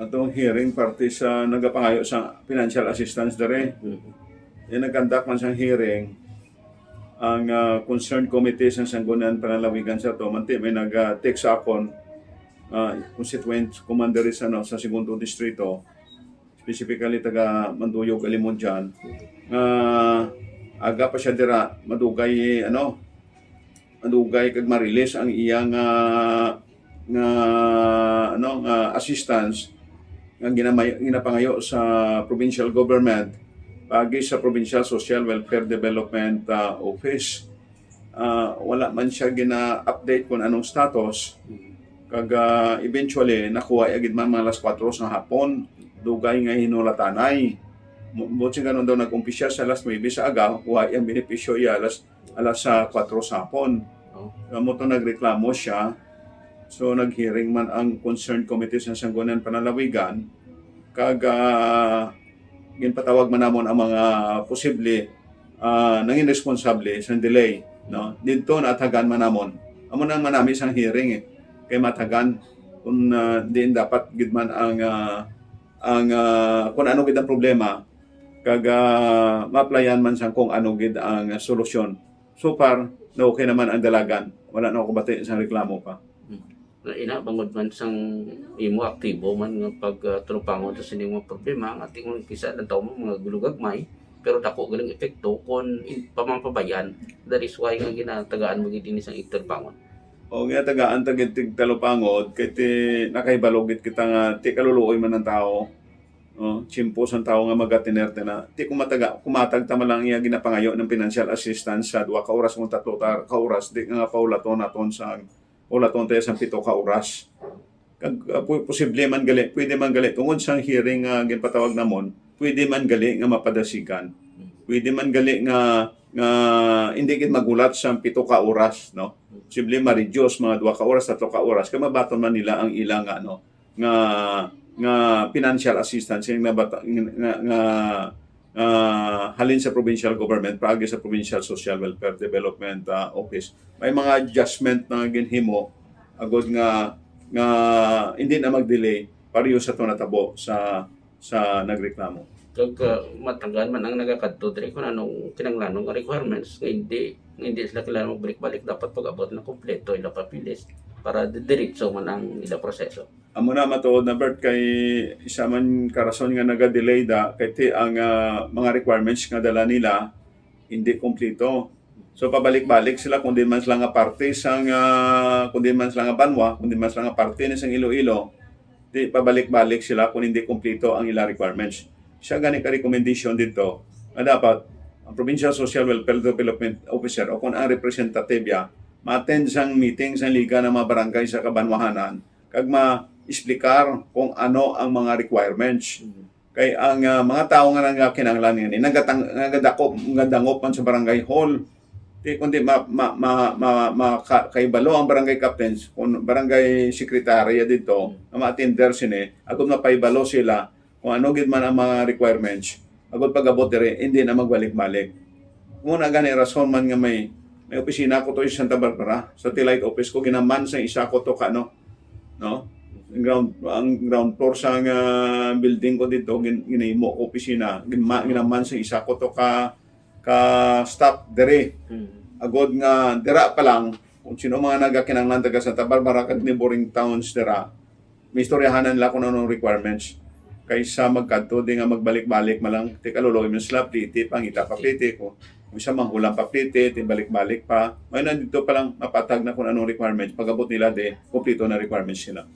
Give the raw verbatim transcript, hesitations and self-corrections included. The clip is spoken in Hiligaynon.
Atong hearing parte sa nagapangayo sa financial assistance dere. Yan, nagkandak man sang hearing ang, ah, concerned committee sa Sangguniang Panlalawigan sa to. Manti may nag-text sa akon, ah, constituent commander sa, ano, sa Segundo Distrito, specifically taga Manduyog, Alimodian, nga aga pa siya dira, madugay, ano, madugay kag ma-release ang iyang, ah, nga, ano, nga assistance nga ginamay-, ginapangayo sa provincial government paagi sa Provincial Social Welfare Development, ah, Office. Ah, wala man siya gina-update kung anong status. Kag, ah, eventually, nakuha ya gid man mga alas kuwatro sa hapon, dugay nga hinulatanay. Mo-, mo siya ganun daw nag-umpisa siya alas nuebe sa aga, kuha ang benepisyo ya alas, alas, ah, kuwatro sa hapon. Oh. Amo to nagreklamo siya. So, nag-hearing man ang concerned committee sa Sangguniang Panlalawigan, kag, ah, ginpatawag man namon ang mga posible, ah, nangin responsable sa delay, no? Didto naatagan man namon. Amo nang manami sang hearing, eh. Kay matagan kung, ah, diin dapat gid man ang, ah, ang, ah, kung ano gid ang problema, kag, ah, ma-applyan man sang kung ano gid ang solusyon. So far, na okay naman ang dalagan. Wala na ako bati sang reklamo pa. Hmm. Na ina, bangod man sang imo aktibo man nga pag, ah, talupangon sa sining mga problema, nga tingog kisa lang tawo mo mga gulugagmay, pero dako galing epekto kon in-, pamapabayan. That is why nga ginatagaan mo gid ini sang igtalupangon. O, ginatagaan ta gid tig talupangod, kay ti nakahibalo gid kita nga ti kaluluoy man ang tawo. Oh, tiyempo sang tawo nga magatiner ta na. Ti kumataga, kumatag ta man lang iya ginapangayo ng financial assistance sa duha ka oras kung tatlo ta ka oras, di nga paulaton naton sa, ulaton tayo sa pito ka oras. Kag, ah, pu-, posible man gali, pwede man gali tungod sa hearing nga ginpatawag namon, pwede man gali nga mapadasigan. Pwede man gali nga, nga hindi gid magulat sa pito ka oras, no? Posible ma-reduce mga duha ka oras, tatlo ka oras, kay mabaton man nila ang ilang, ano, nga, nga financial assistance nga nabata-, nga, nga, nga halin sa provincial government, paagi sa Provincial Social Welfare Development, ah, Office. May mga adjustment na ginhimo agod nga, nga hindi na mag-delay pareho sa to natabo sa, sa nagreklamo. Kag, ah, matagan man ang nagakadto diri kung anong kinahanglanon nga requirements nga hindi, nga hindi sila kailangan magbalik-balik, dapat pag-abot na kompleto ila papeles para di-, diretso man ang ila proseso. Amo na, matuod na, Bert, kay isa man ka rason nga naga-delay da, kay ti ang, ah, mga requirements nga dala nila hindi kompleto. So, pabalik-balik sila kung di man sila nga parte sang, ah, kung di man sila nga banwa, kung di man sila nga parte ni sang Iloilo, di pabalik-balik sila kung hindi kompleto ang ila requirements. Siya gani ka recommendation dito nga dapat ang Provincial Social Welfare Development Officer o kung ang representative ya, ma-attend sang meeting sang Liga ng mga Barangay sa kabanwahanan kag ma-explicar kung ano ang mga requirements. Mhm. Kay ang, ah, mga tawo nga nagakinahanglan ngani, nagatang-, nagadakop, nagadangop man sa barangay hall. Di, kundi ma-, ma-, ma-, ma-, ma-, ka-, kahibalo ang barangay captains, kung barangay secretary ya dito, nga ma-attender sini, agud mapahibalo sila kung ano gid man ang mga requirements. Agud pag-abot diri, hindi na magbalik-balik. Muna gani rason man nga may, may opisina ko to sa Santa Barbara, satellite office ko, ginaman sa isa ko to ka, ano, no? Ang ground, ang ground floor sa nga building ko dito, gin-, ginahimo ko opisina, ginma-, ginaman sa isa ko to ka, ka staff diri. Hmm. Agod nga dira pa lang, kung sino mga nagakinahanglan taga Santa Barbara kag neighboring towns dira, may istoryahanan nila kung anong requirements. Kaysa magkadto di nga magbalik-balik man lang, ti kaluloy man sila, pliti, pangita pa pliti, kung, kung isa manghulam pa pliti, ti balik-balik pa. May na dito pa lang mapatag na kung anong requirements. Pag-abot nila di, kumplito na requirements nila.